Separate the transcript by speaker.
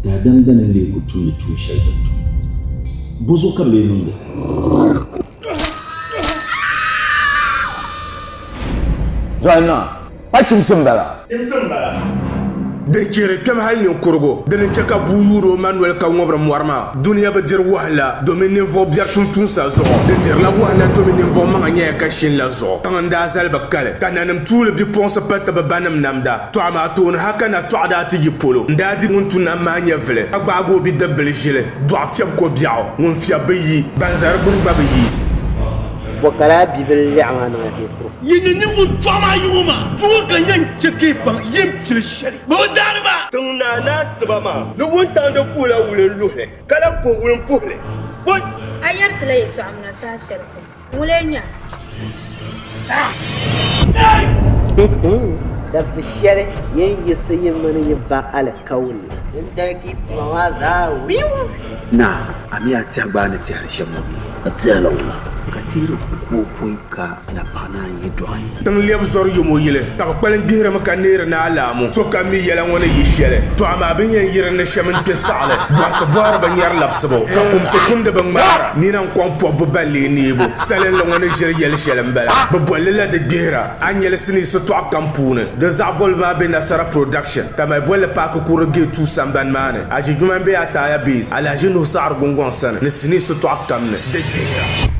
Speaker 1: Daadam gba ni lee ku tumdi tuun shɛli bɛ ni tum. Bɔzuɣu ka bɛ lee niŋdi li?
Speaker 2: Zɔhi naa, pa chimsi m-bala?
Speaker 3: Chimsi m-bala.
Speaker 4: Din chihiri kpɛm hal ninkurugu, dini n-chɛ ka bua yuuri o ma noli ka ŋɔbiri mɔri maa. Dunia bi diri wahala domin ninvuɣ biɛri tumtumsa zuɣu. Di dirila wahala domin ninvuɣ maŋa nyɛya ka shin la zuɣu. Tiŋ n-daa zali bɛ kali, ka nanim tuuli bipuɣinsi pa ti bɛ banim namda. Tɔ amaa tooni ha ka natɔɣu daa ti yi polo n-daa di ŋun tu nam maa nyɛvili, ka gbaagi o bidibbil ʒili dɔɣi fiɛbi ko biɛɣu. Ŋun fiɛbi bi yi, ban za di gbuni gba bi yi.
Speaker 5: Bɔ ka laa bibil lɛɣu maa niŋ a bee kuro?
Speaker 6: Yi ni ninvuɣ chɔɣu maa yi ŋɔ maa, zuŋɔ ka n yɛn chɛ ka yi baŋ yi ni pili shɛli. Bɛ bi daari ma.
Speaker 3: Tiŋ naa naa Siba maa ni wuntaŋ di puhila wulinluhili, ka lan puhi wulimpuhili. Bɔ!
Speaker 7: A yɛri ti la yɛtɔɣa muna saha shɛlikam. Ŋuni n-nyɛ a?
Speaker 5: Dabisi shɛli yi ni yiɣisi yi mini yi ba alikauli la. Dindali ka yi tima maa zaa wiu.
Speaker 1: Naa, a mi a tɛha gba a ni tɛhiri shɛm ŋɔ bee? A tɛhila wula? Ka teeri ku ku o pɔi ka napaɣ naan yi dɔɣi.
Speaker 4: Tiŋ lɛbi zɔri yom o yili, ka bɛ kpalim gbihirimi ka neeri ni alaamu. Sokam mi yɛla ŋɔ ni yi shɛli. Tɔ amaa bɛ ni yɛn yi di ni shɛm n-kpe saɣili. Bɔhisi bɔhiri bi nyari labisibu, ka kumsi kumdi bi ŋmaara. Nina n-kɔŋ pɔbbu ban lee neebu. Salinli ŋɔ ni ʒiri yɛli shɛli m-bala. Bɛ boli li la di gbihira. A ni nyɛli sinii sitɔɣu kam puuni, di zaɣ bolibu maa be Nasara Production, ka mali bolli paaki kurili Gate 2 sambani maa ni. Aji Juma m-be Ataaya Base, Alhaji Nuhu Saɣiri Gungɔŋ sani ni sinii sitɔɣu kam ni. Di gbihira.